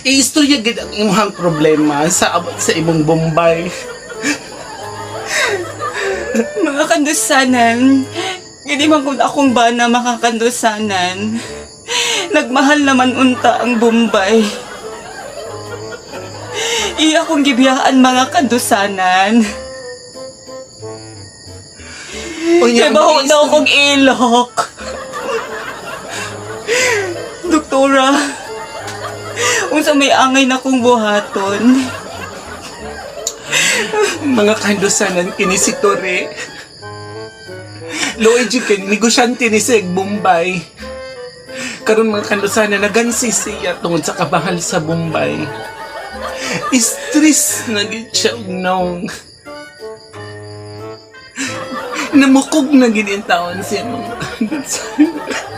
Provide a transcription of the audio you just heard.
Iistorya gid ang imong problema sa abot sa imong Bombay. Mga kandusanan, hindi man kung akong bana, makakandusanan. Nagmahal naman unta ang Bombay. Iya akong gibiyaan, mga kandusanan. Unya, Kaya baho daw akong ilok. Doktora, unsa may angay na kong buhaton? Mga kandusanan, kini si Tore. Luoy jud kay negosyante ni Sig Bombay. Karon, mga kandusanan, nagansi siya tungod sa kabahal sa Bombay. Stress na gid siya og nawong. Namukog na gid in taon siya, mga kandusanan.